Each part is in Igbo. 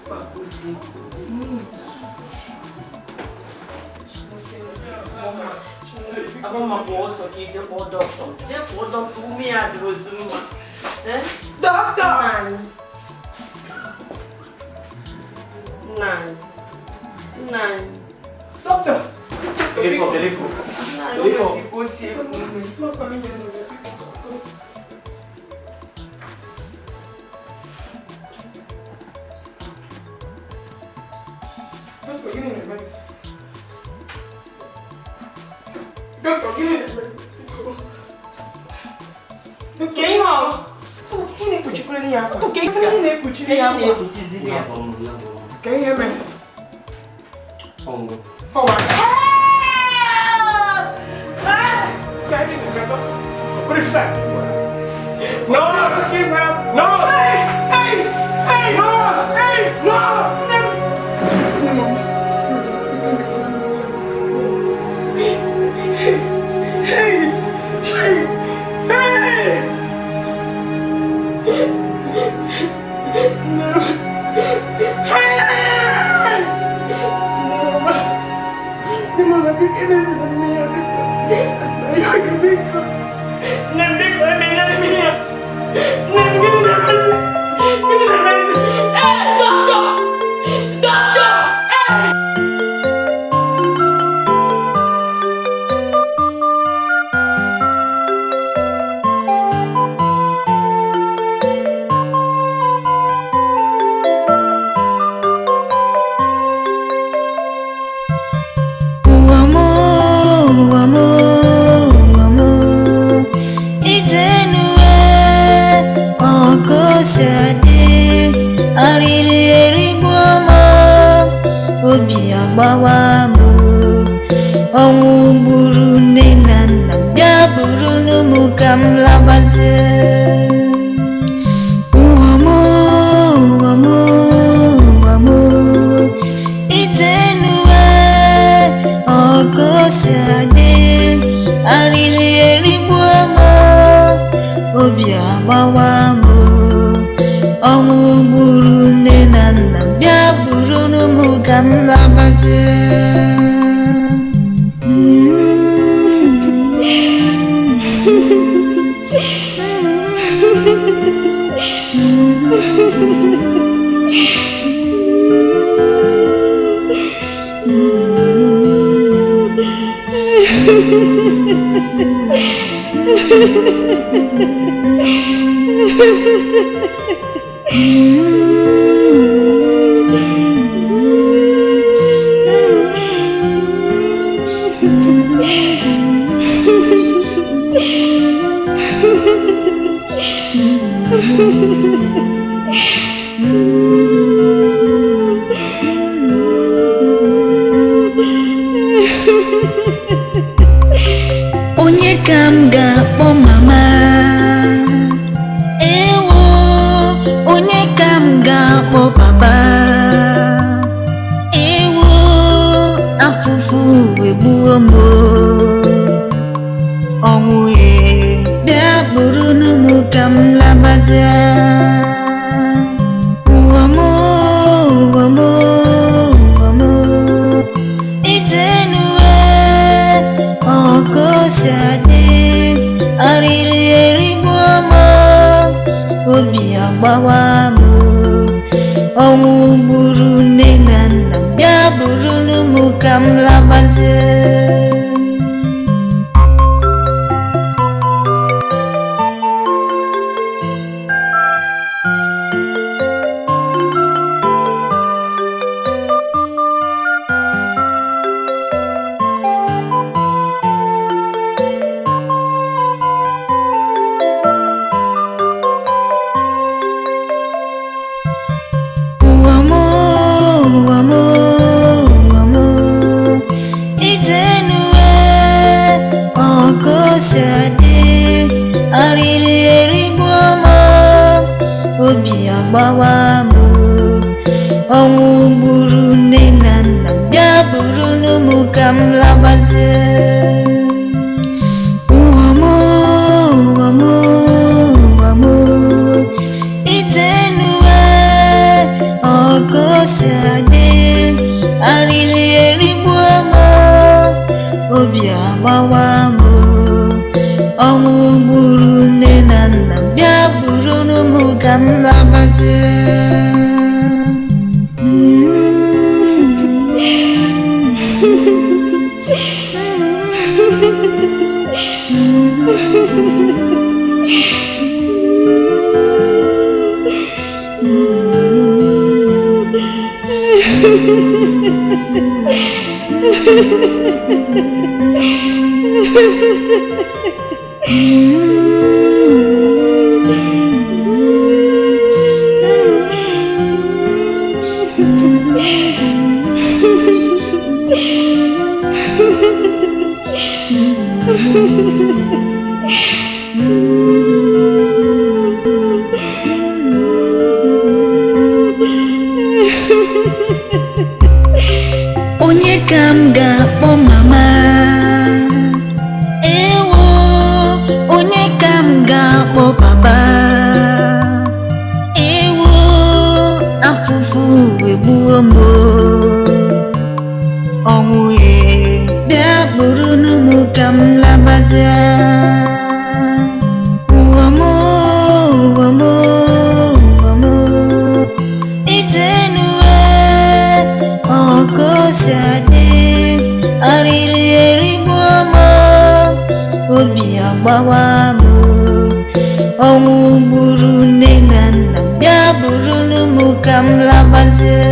Nwezikwa ka o si eku. Agbamma kwa ọsọ ka ije kpọọ dọkịta. Jee kpọọ dọkịta, ume ya adịrị ozu mma. Dọkịta! Nna anyị. Nna anyị. Dọkịta! Elefo, elefo. Nna anyị, o nwezi ka o si eku ume. Dọkịta, gịnị na-emezi? Dọkịta, gịnị na-emezi? Nke ihe ọ? Gịnị na-ekpuchikwere ya akwa? Gịnị na-ekpuchiri ya akwa? Na-ekpuchiziri ya. Ka ihe mere? Ọnwụ. Ọwa. Ka ihe na-eme dọkịta? Prefect. Nurse! Nurse! Hey! Hey! Nurse! Hey! Nurse! Hey! Hey! Hey! No. Hey! No, mama. No, mama, biko emezina nne ya biko. Ya gị biko. Nne m biko emela nne ya. Nne m gịnị na-emezi? Gịnị na-emezi? Ee, dọkịta! Dọkịta! Ee! Ụwa m, ụwa m, ụwa m, itenuwe ọkụ si adị, arịrị erigbuo m, obi agbawa m, ọnwụ gburu nne na nna m, bịa buru n'ụmụ ka m labazie. Ụwa m, ụwa m, ụwa m, itenuwe ọkụ si adị, arịrị erigbuo m, obi agbawa m, ọnwụ gburu nne na nna m, bịa buru n'ụmụ ka m labazie. Onye ka m ga-akpọ mama? Ewo, onye ka m ga-akpọ papa? Ewo, afụfụ egbuo m o. Ọnwụ e, bịa buru n'ụmụ ka m labazie. Ụwa m, ụwa m, ụwa m, itenuwe ọkụ si adị, arịrị erigbuo m, obi agbawa m, ọnwụ gburu nne na nna m, bịa buru n'ụmụ ka m labazie. Ụwa m, ụwa m, ụwa m, itenuwe ọkụ si adị, arịrị erigbuo m, obi agbawa m, ọnwụ gburu nne na nna m, bịa buru n'ụmụ ka m labazie. Ụwa m, ụwa m, ụwa m, itenuwe ọkụ Ọnwụ gburu nne na nna m, bịa buru m ka m labazie. Onye ka m ga-akpọ mama? Ewo, onye ka m ga-akpọ papa? Ewo, afụfụ egbuo m o. Ọnwụ e, bịa buru m ka m labazie. Ụwa m, ụwa m, ụwa m, itenuwe ọkụ si adị, arịrị erigbuo m, obi agbawa m. Ọnwụ gburu nne na nna m, bịa buru m ka m labazie.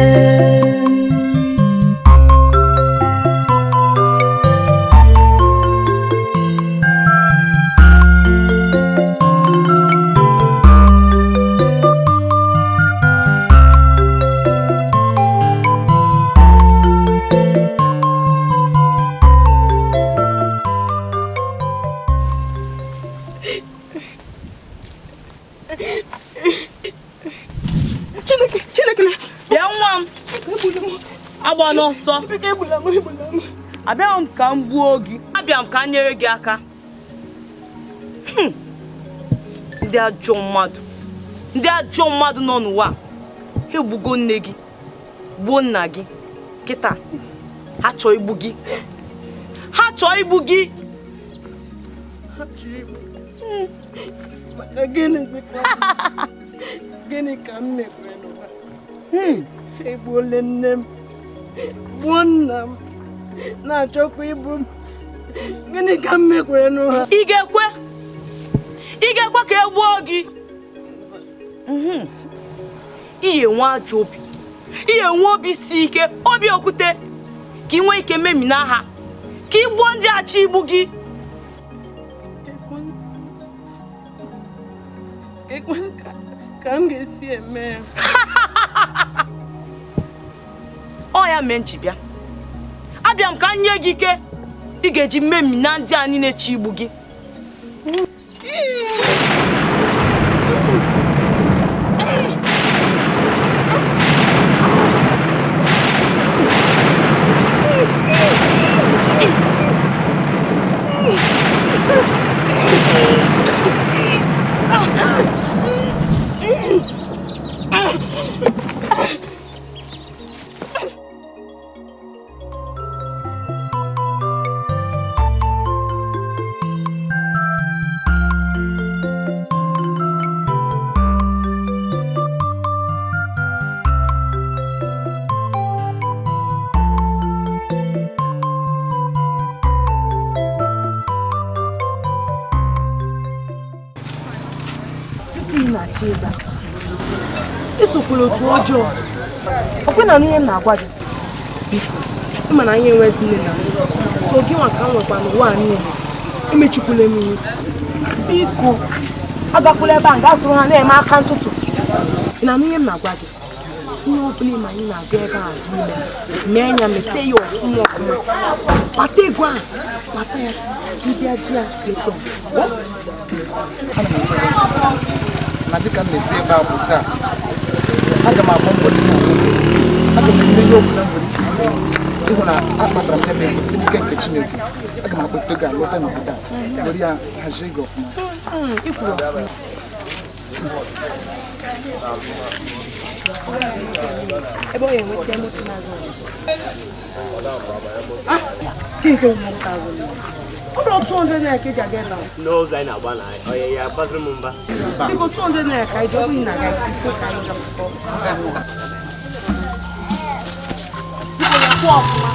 Agba n'ọsọ. Abịa m ka m gbuo gị. Abịa m ka m nyere gị aka. Ndị ajọ mmadụ. Ndị ajọ mmadụ nọ n'ụwa. Ha egbugo nne gị, gbuo nna gị. Kịta, ha chọọ igbu gị. Ha chọọ igbu gị. Gịnị ka m mekwere n'ụwa? Egbuole nne m, gbuo nna m, na-achọkwa igbu m. Gịnị ka m mekwere n'ụwa? Ị ga-ekwe? Ị ga-ekwe ka e gbuo gị? Ị ga-enwe ajọ obi. Ị ga-enwe obi si ike, obi okwute, ka ị nwee ike memina ha, ka ị gbuo ndị achọ igbu gị. Ka m ga-esi eme ya? Ọ ya mee nchi bịa. Abịa m ka m nye gị ike ị ga-eji memina ndị a niile chi igbu gị. Esokwala otu ọjọọ. Ọkwe na ihe m na-agwa gị. Biko, ịma na anyị enwezi nne na nna. So gị nwa ka m nwekwa n'ụwa a niile. Emechikwala m ihu. Biko, agakwala ebe a gaa soro ha na-eme aka ntụtụ. Ị na-anụ ihe m na-agwa gị? Ihe ọ bụla ịma anyị na-aga ebe a n'ime. Mee ya, mete ya ọfụma ọfụma. Kpata ego a, kpata ya, ịbịa ji ya leta. Na dịka m na-esi ebe a bụ taa, aga m agba mbọ dịka nwoke. Aga m eme ihe ọbụla m nwere ike ime ịhụ na akpatara m ebe site n'ike nke Chineke. Aga m akpọte gị alọta n'obodo a, were ya hazie gị ọfụma. Ebe ọ ga-enweta moto na-azụ. Nke nke moto azụ. Ụlọ 200 naira ka eji aga ebe ahụ. N'ụzọ anyị na-agba na onye ya agbaziri m mba. Biko 200 naira ka anyị ji ọ bụghị na aga biko ka anyị gapụta. Biko ya kwụọ ọfụma.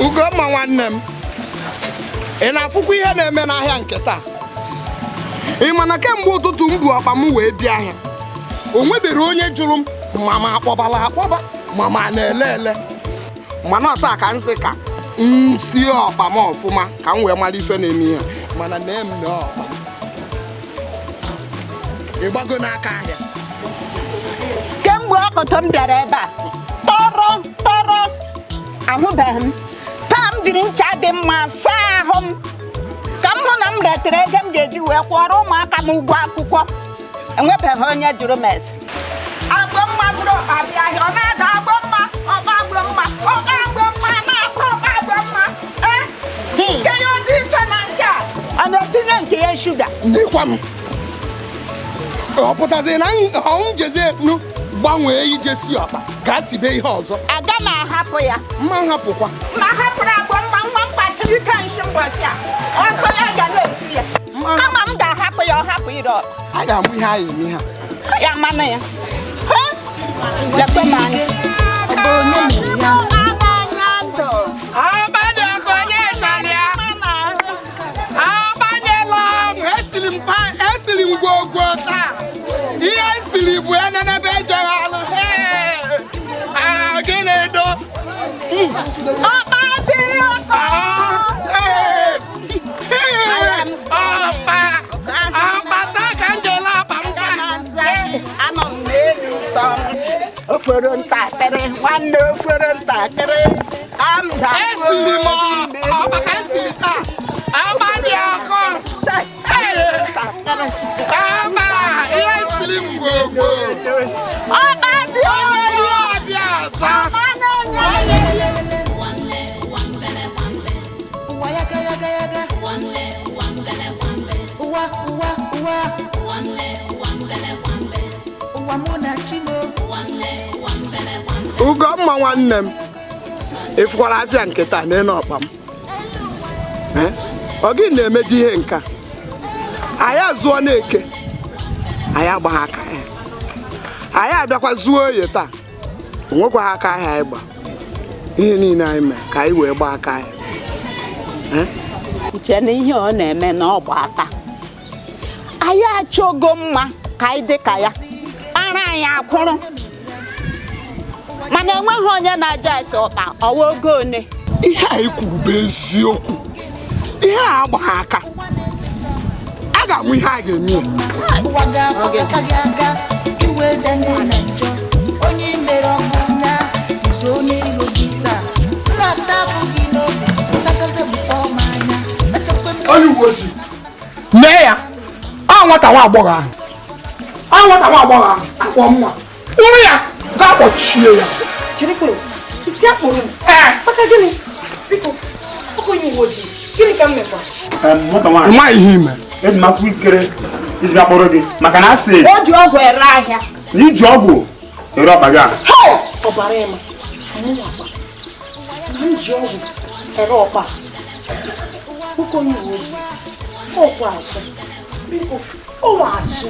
Ugomma nwanne m, ị na-afụkwa ihe na-eme n'ahịa nke taa? Ị ma na kemgbe ụtụtụ m bu ọkpa m wee bịa ahịa, o nwebere onye jụrụ m ma ma akpọbala akpọba ma ma na-ele ele. Mana taa ka nsị ka m sie ọkpa m ọfụma ka m wee mara ife na-eme ihe. Mana nee m na ọkpa m ịgbago n'aka ahịa. Kemgbe ọkọtọ m bịara ebe a, tọrọ tọrọ ahụbeghị m. Taa m jiri ncha dị mma saa ahụ m ka m hụ na m retere ego m ga-eji wee kwụọrọ ụmụaka m ụgwọ akwụkwọ. Enwebeghị onye jụrụ m ese. Agbọ mma bụrụ ọkpa bịa ahịa, ọ na-ada agbọ mma, ọkpa agbọ mma, ọkpa agbọ mma, na-akpa ọkpa agbọ mma. Nke ya ọ dị iche na nke a, ọ na-etinye nke ya shuga. Nekwa m, ọ pụtazi na ọ njezi nu gbanwee ije si ọkpa gaa sibe ihe ọzọ. Aga m ahapụ ya. Mma hapụkwa. Ma hapụrụ agbọ mma nwa m kpachiri ike nshi mbọsị a, ọsọ ya ga na-esi ya. Kama m ga-ahapụ ya, ọ hapụ ire ọkpa. A ga-amụ ihe anyị eme ha. Ya manụ ya. Lekwe m anya. Ọ bụ onye mere ya? Anyị siri ngwongwo taa. Ihe anyị siri bụ enenebe ejere alụ. Gịnị do? Ọkpa dị ọkọ. Ọkpa. Ọkpa taa ka m jere akpa m gaa. Anọ m n'elu sọ. Ofere ntakịrị, nwanne ofere ntakịrị. Esiri m ọkpa ka m siri taa. Ọkpa dị ọkụ. Ọkpa, ihe siri m ngwongwo. Ọkpa dị ọkụ. Ọbịa ọzọ. Ụwa yaga yaga yaga. Ụwa ụwa ụwa. Ụwa mụ na chi m. Ugomma nwanne m, ịfụkwara afịa nke taa n'elu ọkpa m. Ọ gị na-emeji ihe nka. Anyị azụọ na-eke, anyị agbagha aka ahịa. Anyị abịakwa zuo oye taa, o nwekwaghị aka ahịa anyị gba. Ihe niile anyị mere ka anyị wee gbaa aka ahịa. Uche na ihe ọ na-eme na ọ gba aka. Anyị achọgo mma ka anyị dị ka ya. Ara anyị akwụrụ. Mana enweghị onye na-aja ese ọkpa ọwa ogo one. Ihe anyị kwuru bụ eziokwu. Ihe a agbagha aka. A ga-amụ ihe a ga-eme ya. Ụwa ga-akpọkọta gị aga, iwe danye na njọ. Onye mere ọgụ nya, guzo n'ihu gị taa. Nnata abụghị n'obi, ntakasị bụkwa ọma anya. Echekwa m Onye uwe ojii. Mee ya. Ọ nwata nwa agbọghọ ahụ. Ọ nwata nwa agbọghọ ahụ akpọ mma. Kpụrụ ya gaa kpọchie ya. Cherekwe, isi akpụrụ m. Maka gịnị? Biko, ọkụ onye uwe ojii, gịnị ka m mekwa? Nwata nwaanyị. Ị maghị ihe ime. Eji m akwụkwọ ikikere iji bịa kpọrọ gị maka na asị. O ji ọgwụ ere ahịa. Na iji ọgwụ ere ọkpa gị a. Ọbara ịma, na m ji ọgwụ ere ọkpa. Nwoke onye uwe ojii, ọkwa asị. Biko, ọwa asị.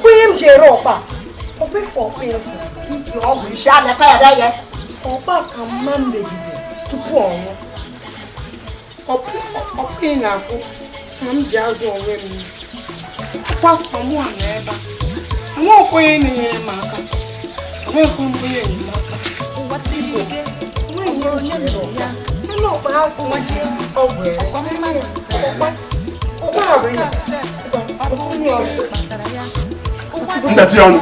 Onye m ji ere ọkpa. Ọkpa efu ọkpa efu. Iji ọgwụ isi alaka ere ya. Ọkpa ka mma m megide tupu ọ nwụọ. Ọkpa ị na-afụ ka m ji azụ onwe m. Ọkwa mụ a nọ ebe a. Enweghịkwa onye na-enyere m aka. Enweghịkwa m onye enyemaka. Ụwa siri ike, ọ bụ onye mere ya. Anụ ọkpa ha si Ụwa dị egwu, ọgwụ ere. ọkwa mmadụ zara ya. Ọkpa a bụ ya. Ọ bụ onye kpatara ya. Ụwa dị Mmetụ ya ọnụ.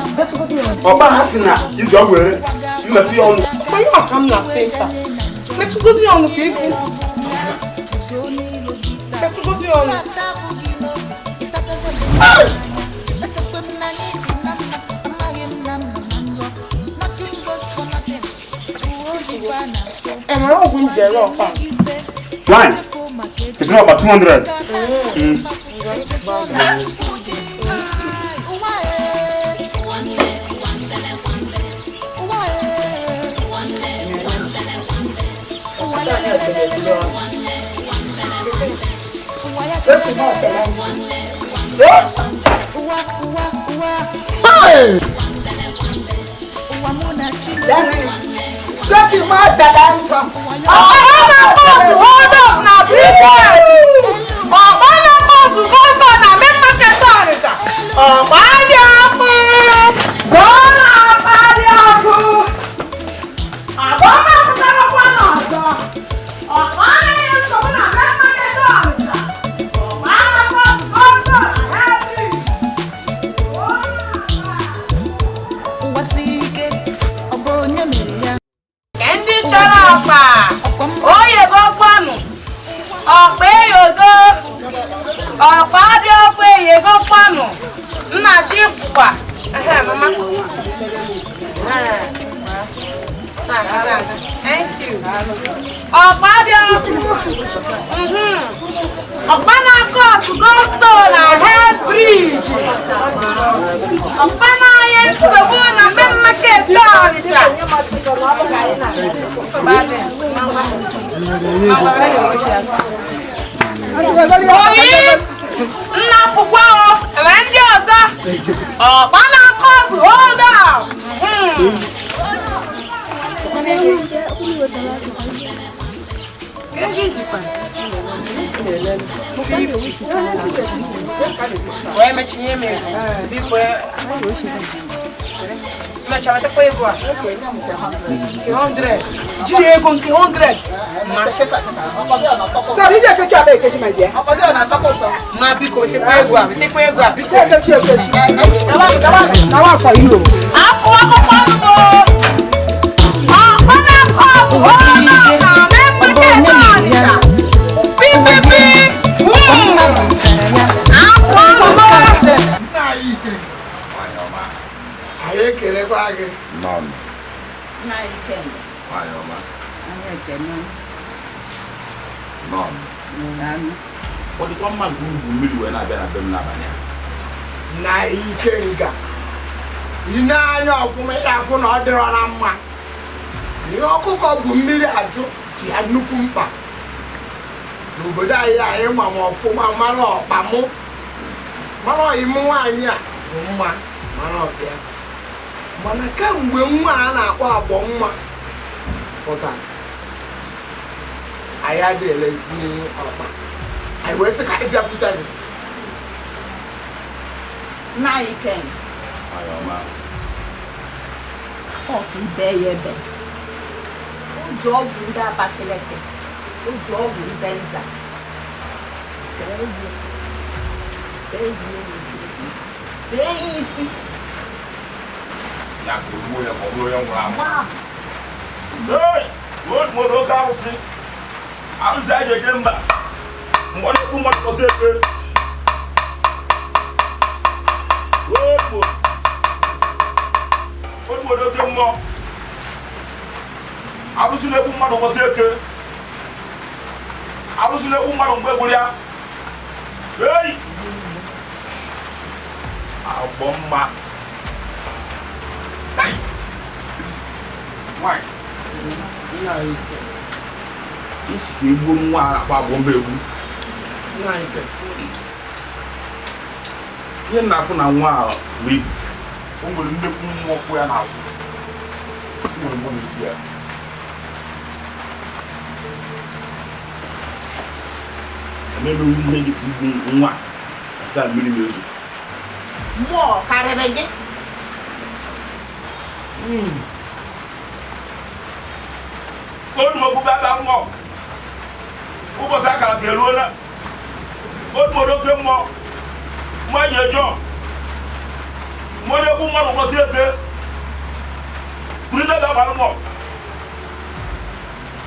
Ọkpa ha si na iji ọgwụ ere. Mmetụ ya ọnụ. Ọkpa ya ka m na-ata nta. Metụgodu ya ọnụ ka ị fụ. guzo n'ihu gị taa. Metụgodu ya ọnụ. Nnata abụghị n'obi, ntakasị bụkwa ọma anya. Echekwa m na anyị dị na mma, amaghị m na m nọ na nrọ. Nothing goes for nothing. Uwe ozugbo a na-asọ. E nwere ọgwụ m ji ere ọkpa? Nwaanyị, esi na ọkpa 200. Hey! Hold up na Britain! Ọkpa na-akpọsụ gọọsọ na main market Ọnịcha. Ọkpa dị ọkụ! Gọọ na-akpa dị ọkụ! Ọkpa na-apụtarakwa n'ọzọ. Ọkpa na-enye nsogbu na main market Ọnịcha. Ọkpa na-akpọsụ gọọsọ na Henry. Ụwa siri ike, ọ bụ onye mere ya. Ndị chọrọ ọkpa, oyego kwanụ, ọkpa eyogo, ọkpa dị ọkụ eyego kwanụ, nna chi kwukwa. Ehe, mama. Thank you. Ọkpa dị ọkụ, ọkpa na-akọ ọsụ gosto na Head Bridge. Ọkpa na-anye nsogbu na main market Ọnịcha. Oyi, nna pụkwa o, enwere ndị ọzọ. Ọkpa na-akọ ọsụ, hold up. Ego njikwa. 50. Wee mechinye m ego. Biko mecha wetakwa ego a. Nke 100. Jiri ego nke 100. Sorry, you get your bag, my dear. Ma biko wetakwa ego a. Wetakwa ego a. Biko. Now for you. Ọ dịkwa mma nke ugwu mmiri wee na-abịa na be m n'abalị a. Na ike nga ị na-anya ọfụma ya afụ na ọ dịrọ na mma. Ihe ọkụkọ bụ mmiri ajụ dị ya nnukwu mkpa n'obodo anyị. Anyị ma m ọfụma mara ọkpa mụ mara ọyị m nwaanyị a bụ mma mara ọbịa, mana kemgbe nwa a na-akpọ agbọ mma pụtara anyị adịghị elezi ọkpa. Anyị wee sị ka anyị bịakwute gị. Nna anyị Ken. Ọ ka ibe ya ebe. O ji ọgwụ ndị Abakaliki, o ji ọgwụ ndị Nza. Bee ya isi. Ya ka o gbuo ya ma ọ bụrụ onye nwụrụ anwụ. Ee, o oke arụsị. Arụsị anyị eje mba. Mgbe ọ na-ekwu mmadụ kọsị efe. Otu oke mmụọ. Arụsị na-ekwu mmadụ kọsị eke. Arụsị na-ekwu mmadụ mgbe gburu ya. Ei! Agbọ mma. Ei! Nwanyị. Isi ka egbuo nwa a na-akpọ agbọ mma egbu. Ihe na-afụ na nwa a bụ ibu. O nwere nnekwu mmụọ kwụ ya n'azụ. O nwere mmụọ na-eji ya. Ememewu ihe dị ka igbu nwa ka mmiri na-ezo. Mmụọ karịrị gị. Olu ogbugbe abịa mmụọ. Ụbọchị akara ka eruola. Olu oke mmụọ. Mmụọ eji ejọ. Mmụọ na-ekwu mmadụ ụbọchị eke. Kulite ga-abalị mmụọ.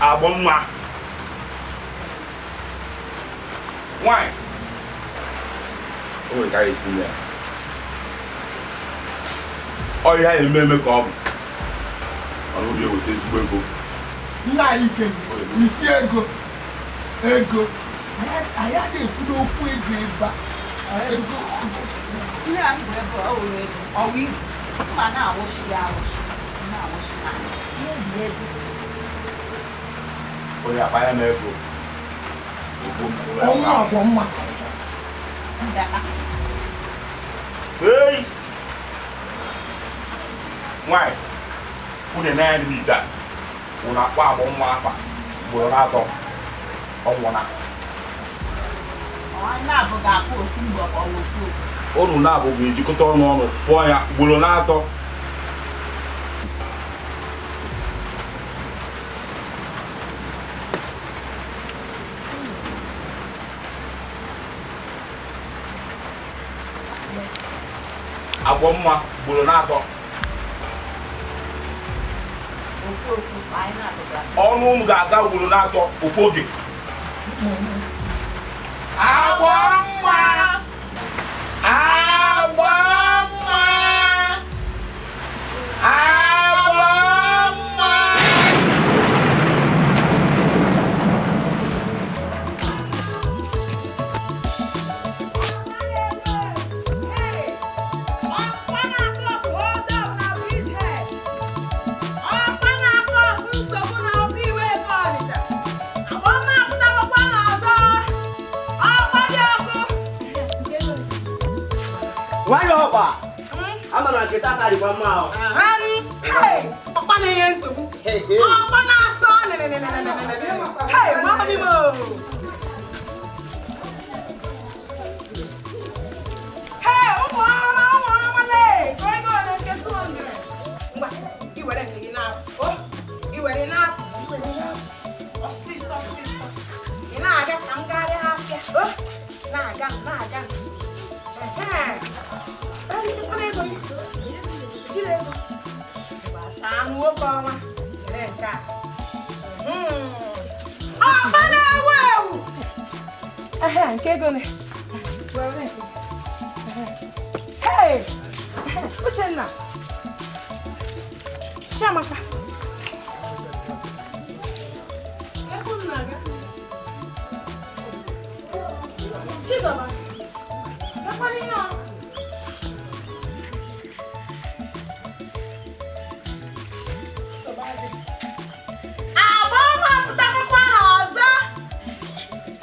Agbọ mma. Nwanyị. O nwere ka anyị esi ya. Ọ ihe anyị eme eme ka ọ bụ. Ọrụ ubi eweta ezigbo ego. Nna anyị ike isi ego ego anyị adịghị ekwu n'okwu ego ebe a. Ego Ihe a mbụ ebe ọ wụrụ ego ọwụ ibu mma na-awụshi ya awụshi na-awụshi na n'obi ego. Onye akpa ya na ego. Ọnwa agbọ mma. Ei! Nwanyị, unu ene anya n'ite a. Unu akpọ agbọ mma afa ugboro na-atọ ọnwụna. Unu na-abụ ga-ejikọta ọnụ ọnụ pụọ ya ugboro na-atọ. Agbọ mma ugboro na-atọ. Ọnụ ụmụ ga-aga ugboro na-atọ ofu oge. Agbọ mma! Agbọ mma! Agbọ mma! Nwanyị ọkpa ama na nkịta karịkwa mma ahụ. Ọkpa na-enye nsogbu. Ọkpa na-asọ. nwoke ọma. Were nke a. Ọkpa na-ewu ewu. Ehe, nke ego ne. Were nke. Hey! Uchenna. Chiamaka. Chizoba. Ọzọ.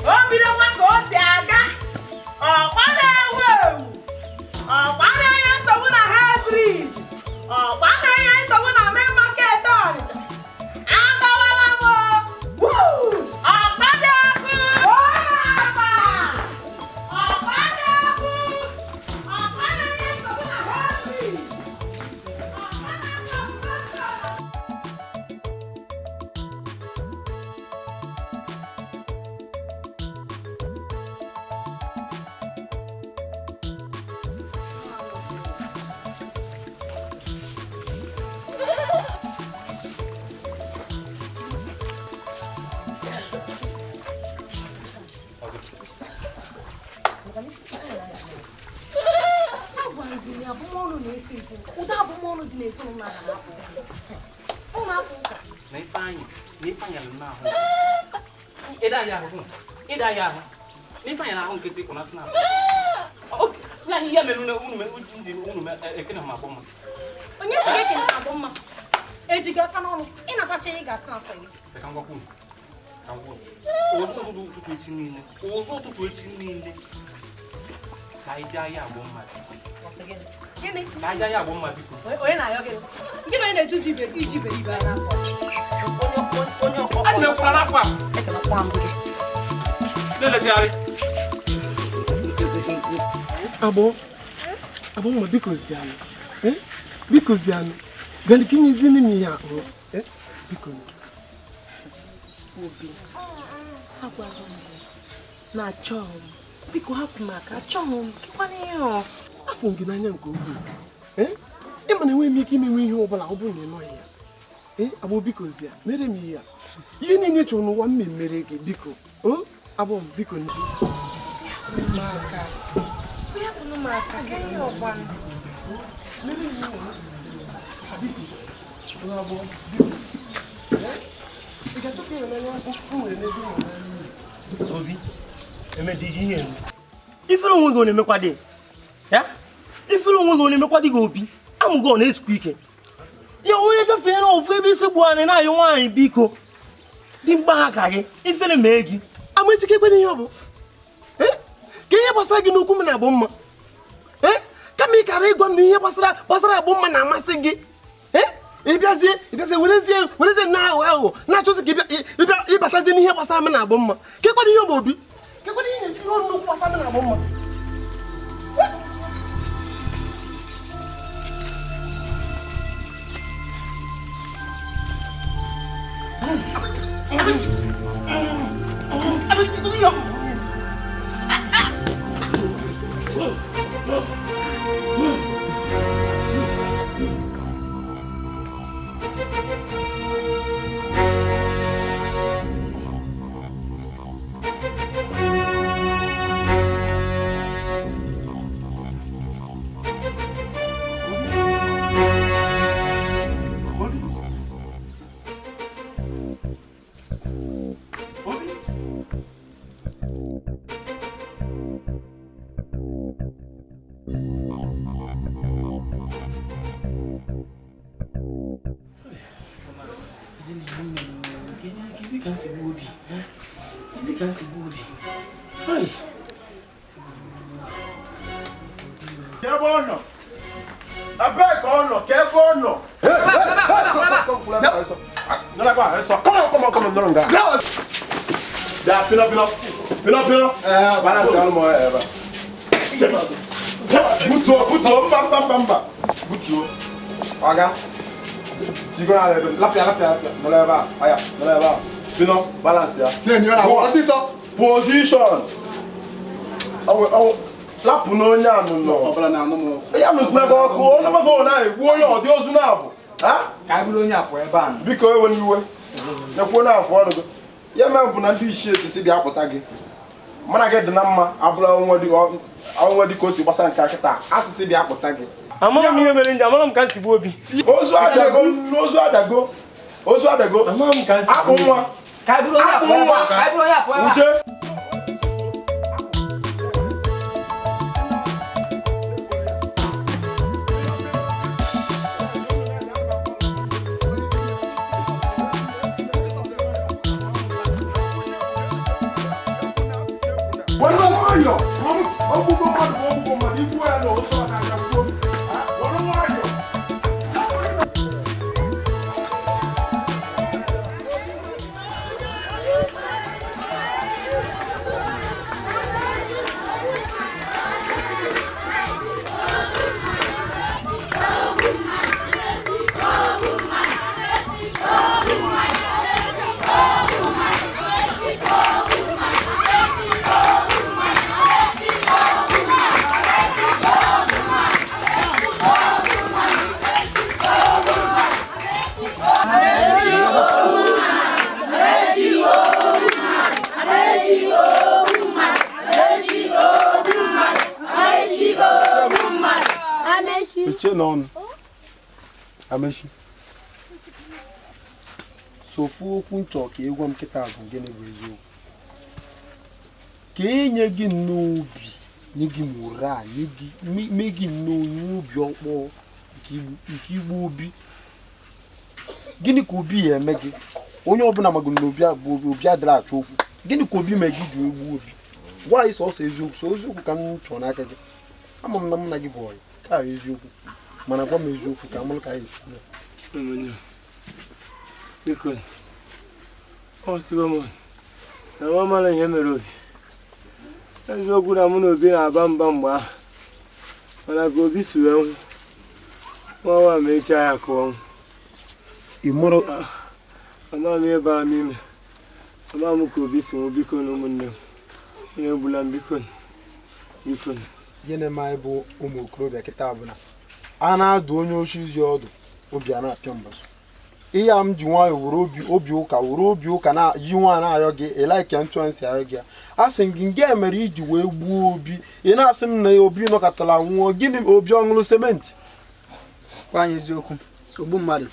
O bidokwa ka o si aga. Ọkwa na-ewu ewu. Ọkwa na-enye nsogbu na Head Bridge. Ọkwa na-enye nsogbu na Main Market Ọnịcha. Agawala m o. Ọkpa dị ọkụ. Ọkpa dị ọkụ. Ọkpa na-enye nsogbu na Head Bridge. Ọkpa na-enye nsogbu. Ụda abụmọnụ dị n'ezinụlọ ahụ na-apụ ọ na-apụ ụka. Na Ifeanyị na Ifeanyị na ahụ. Ịda ya ahụ. Ịda ya ahụ. Na Ifeanyị na ahụ nkịtị kwụ na asị na ahụ. Ya ihe mere unu ndị unu ekene ma agbọ mma. Onye sị gị ekene agbọ mma? Ejighị aka n'ọnụ, ị na-atacha ihe ga-asa asa gị. Ka m gwakwu unu. Ka m gwa unu. Ụzọ ụtụtụ echi niile. Ụzọ ụtụtụ echi niile. Ka anyị bịa ya agbọ mma. Gịnị? Ka anyị bịa ya agbọ mma biko. Onye na-ayọ gịnị? Gịnị onye na-eju ji iji iberibe a na-akọ? Onye ọkọ. A na-ekwura n'akwa. Ekelekwa m gị. Na-elegharị. Abo, abo mma biko zianụ. Biko zianụ. Bịa ka inyezienụ m ihe ahụ. Biko. Obi, agwara m gị na achọghị m. Biko hapụ m aka, achọghị m. Kekwana ihe ọ. Afụ m gị n'anya nke ukwuu. Ị ma na enweghị m ike imenwe ihe ọ bụla ọ bụrụ na ị nọghị ya. Abo biko zia, mere m ihe a. Ihe niile ị chọrọ n'ụwa m mere gị biko. Abo m biko. Obi, emediji ihe elu. Ifere onwe gị ọ na-emekwa dị? Ya? Ifere onwe gị ọ na-emekwa dị gị Obi? Amụ gị ọ na-esukwa ike. Ya onye gafere ofu ebe isi gbuo anyị na-ayọ nwaanyị biko. Dị mkpa ha ka gị, ifere mee gị. Ama echike kwere ihe ọ bụ? Ka ihe gbasara gị n'okwu m na-agbọ mma. Kama ị kara ịgwa m na ihe gbasara agbọ mma na-amasị gị. Ị bịazie werezie na aghụghọ aghụghọ na-achọzi ka ịbatazie n'ihe gbasara m na-agbọ mma. Kekwana ihe ọ bụ Obi? Kekwana ihe na-etinye ọnụ n'okwu gbasara m na-agbọ mma? Pino. Balance alụ ebe a. Butuo, mba. Butuo. Ọga. Tigo na ebe. Lapịa. Nọrọ ebe a. Aya, nọrọ ebe a. Pino, balance ya. Ọsịsọ. Position. Ọwụ lapụ n'onye anụ nọ. Ọbara na anụ m. Ya nụ sinagọ ọkụ, onye mmadụ ọ na-egbu onye ọ dị ozu na-abụ. Ka anyị bụrụ onye apụ ebe a. Biko ewe n'iwe. Nekwuo na afọ ọnụ gị. Ya mere bụ na ndị ichie esisi bịa pụta gị. Mana gị dị na mma abụla onwe dị ka o si gbasa nke kịta. Asịsị bịa pụta gị. Amara m ihe mere nji, amara m ka m si gbuo Obi. Ozu adago, ozu adago. Ozu adago. Amara m ka m si Akpụ nwa. Ka anyị bụrụ onye apụ ebe a. Ka anyị bụrụ onye apụ ebe a. Uche. Amechi. Sofu okwu nchọ ka ịgwa m kịta bụ gịnị bụ eziokwu. Ka enye gị n'obi, nye gị moral, nye gị mee gị n'obi ọkpọ nke igbu Obi. Gịnị ka Obi ya eme gị? Onye ọbụla magụ n'obi abụ Obi adịrị achọ okwu. Gịnị ka Obi mee gị ji egbu Obi? Gwa anyị sọsọ eziokwu, sọ eziokwu ka m chọọ n'aka gị. Ama m na mụ na gị bụ ọyị, ka eziokwu. Mana gwa m eziokwu ka amụrụ ka anyị esi mee. Biko, ọ sigo m na nwa mara ihe mere Obi. Eziokwu na mụ na Obi na-aba mba mgbe ahụ. Mana ka Obi si wee nwụ, nwa nwa ma echi ya ka ọ nwụ. Amaghị m ihe bara m ime. Amaghị m ka Obi si nwụ, biko na ụmụnne m. Onye egbula m, biko. Biko. Ihe na-eme anyị bụ ụmụ okorobịa kịta bụ na a na-adụ onye ochizi ọdụ obi a na-apịa mbazu. Ihe a m ji nwayọọ were obi ụka were obi ụka na ji nwa na-ayọ gị ịlaiki ntụ nsị ayọ gị. A sị gị nke mere iji wee gbuo Obi, ị na-asị m na Obi nọkọtara nwụọ. Gịnị Obi ọ ṅụrụ sementi? Gwa anyị eziokwu, ogbu mmadụ.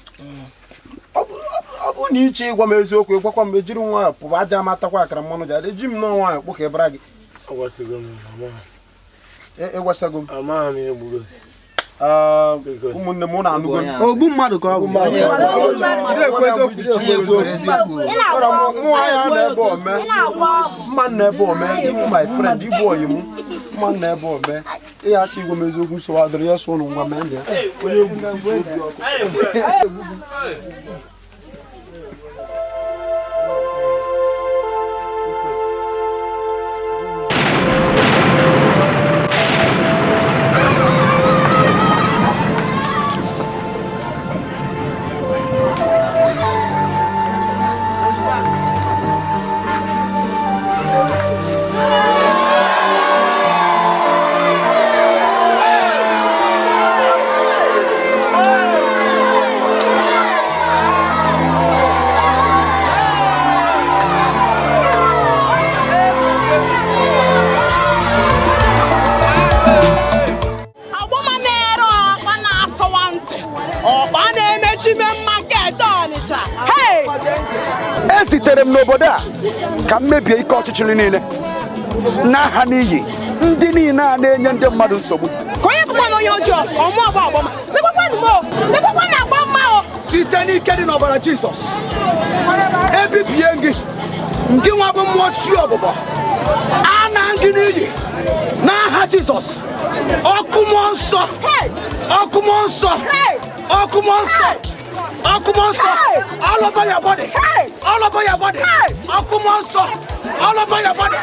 Ọ bụrụ na iche ịgwa m eziokwu, ịgwakwa m ejiri nwayọọ pụba aja matakwa akara mmanụ ji adị eji m nọọ nwayọọ kpọkebara gị. Ịgwasago m. Amaghị m ihe gburu. Ụmụnne m na-anụgo ogbu mmadụ ka ọ bụ. Mụ anya na-ebe ome mma na-ebe ome ịbụ my friend ịbụ oyi m mma na-ebe ome ihe achọ igwe m eziokwu nsogbu adịrị ya so ụnụ ngwa mee ndị ya. Ezitere m n'obodo a ka m mebie ike ọchịchịrị niile n'aha n'iyi ndị niile a na-enye ndị mmadụ nsogbu. Ka onye bụkwa na onye ọjọọ ọmụ ọgba ọgbọma lekwa na agba mma o. Site n'ike dị n'ọbara Jizọs ebibie gị nke nwa bụ mmụọ chi ọbụbọ a na gị n'iyi n'aha Jizọs. Ọkụ mmụọ nsọ, ọkụ mmụọ nsọ, ọkụ mmụọ nsọ, ọkụ mmụọ nsọ, all over your body, all over your body, ọkụ mmụọ nsọ, all over your body.